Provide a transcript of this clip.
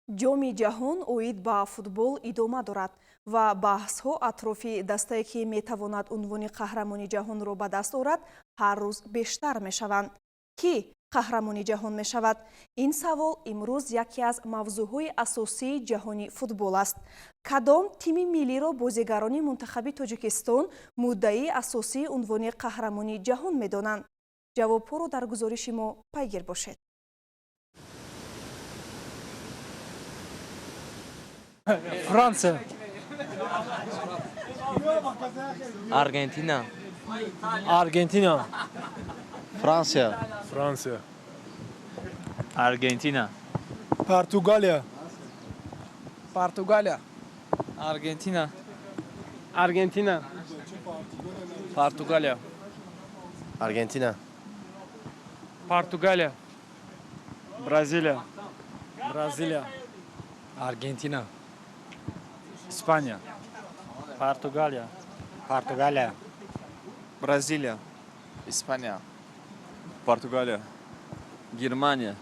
Ҷоми ҷаҳон оид ба футбол идома дорад ва баҳсҳо атрофи дастае, ки метавонад унвони қаҳрамони ҷаҳонро ба даст орад, ҳар рӯз бештар мешаванд. Кӣ қаҳрамони ҷаҳон мешавад? Ин савол имрӯз яке аз мавзӯъҳои асосии ҷаҳони футбол аст. Кадом тими миллиро бозигарони мунтахаби Тоҷикистон муддаии асосии унвони қаҳрамони ҷаҳон медонанд? Ҷавобҳоро дар гузориши мо пайгир бошед. Франция. Аргентина. Аргентина. Франция. Франция. Аргентина. Португалия. Португалия. Аргентина. Аргентина. Португалия. Аргентина. Португалия. Бразилия. Бразилия. Аргентина. Испания. Португалия. Португалия. Бразилия. Испания. Португалия. Германия.